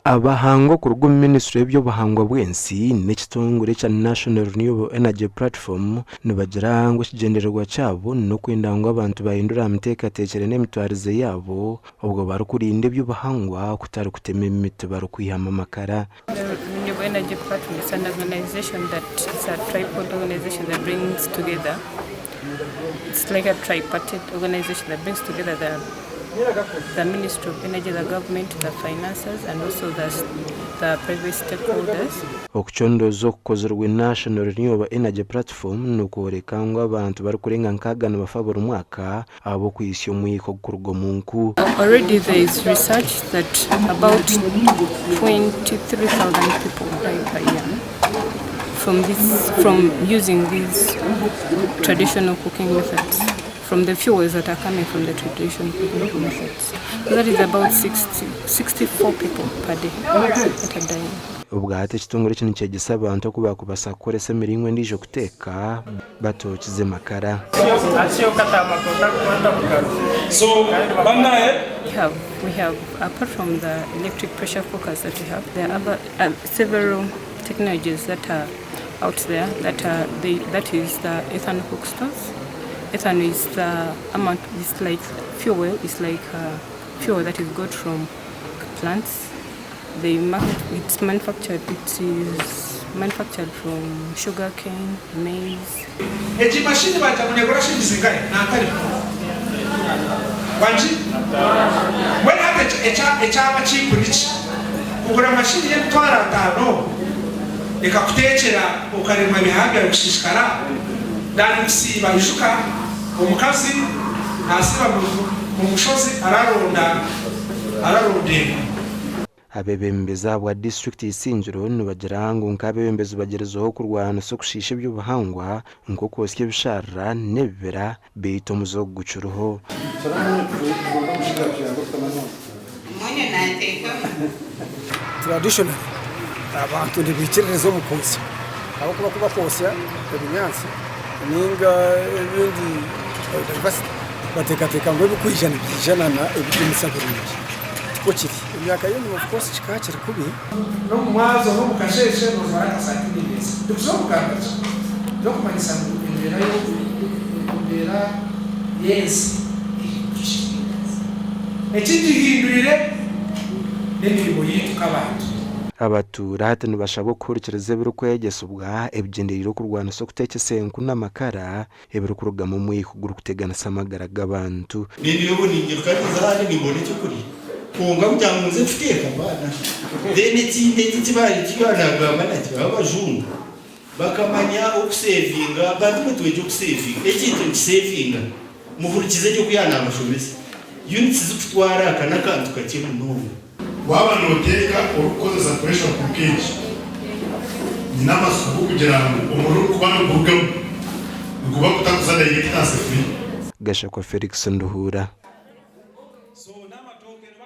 Abahangu okuruga omu minisitule y'eby'obuhangwa bw'ensi n'ekitongore ekya National Renewable Energy Platform nibagira ngu ekigyendererwa kyabo n'okwenda ngu abantu bahindure aha miteekateekyere n'emitwarize yaabo obwo barikurinda eby'obuhangwa kutari kutema emiti barikwihamu amakara. The Renewable Energy Platform is an organization that is a tripod organization that brings together, it's like a tripartite organization that brings together the the Ministry of Energy, the government, the financiers and also the, the private stakeholders. Okucondooza okukozirwe National Renewable Energy Platform nikworeka ngu abantu barikurenga nkaaga nibafa buri mwaka ahabw'okwitsya omwika ogurikuruga omu nku. Already there is research that about 23,000 people die per year from this, from using these traditional cooking methods. From the fuels that are coming from the traditional cooking methods. So that is about 60, 64 people per day that are dying. Obwahati ekitongore eki nikyegyesa abantu oku baakubaasa kukoresa emiringo endiijo kuteeka batookize makara. We have, we have apart from the electric pressure cookers that we have, there are other, uh, several technologies that are out there that are the, that is the ethanol cook stoves. Ethanol is the amount is like fuel is like uh, fuel that is got from plants. They market it's manufactured it is manufactured from sugar cane, maize. Egi mashini bagira ngu negura shilingi zingahi? Nantari Wangi? Mbwenu hati ekyaba cheap niki? Kugura mashini y'emitwaro ataano ekakuteekyera okaremwa ebihaha byawe kusiisikara than kusiiba. Ijuka omukazi nasiiba omu mushozi araronda araronda enku. Abeebembezi ahabwa disiturikiti Isingiro nibagira ngu nk'abeebembezi bagyerizeho kurwanisa okushiisha eby'obuhangwa nk'okwosya ebisharara n'ebibira beitu omuze ogu gukiriho. Traditionally abantu nibaikiririza omu kwosya ahabw'okuba ku bakwosya ebinyaatsi ninga ebindi biodiversity bateekateeka ngu ebirikwija nibiija nana ebigimusa birungi. Tikwo kiri. Emyaka y'enyima of course kikaba kiri kubi. N'omu mwazyo n'omu kasheeshe noojwara akasaati n'emeeza. Ndikuza kugamba ki? N'okumanyisa ngu embeera embeera y'ensi ehindukire. Ekigihindwire n'emirimo yaitu nk'abantu. Abatuura hati nibashabwa kuhurikiriza ebirikwegyesibwa ebigyendereire okurwanisa okuteekyesa enku n'amakara ebirikurugamu omwika ogurikuteganisa amagara g'abantu. Nindeeba obu ninyiruka ninza ahandi nimbona ekyokurya kwonka kugira ngu nze kuteeka bana then ekindi eki eki baanagamba nakyo abajungu bakamanya okusevinga bantu mwe twegye okusevinga ekintu nikisevinga muhurikize gye oku yaanabashomesa units zikutwara aka n'akantu kakye munonga. Waaba nooteeka orikukozesa pressure cooker egi, nyine amatsiko g'okugira ngu omuriro orikuba nigurugamu niguba gutakuza direct aha sefuriya. Gashakwa Felix Nduhuura.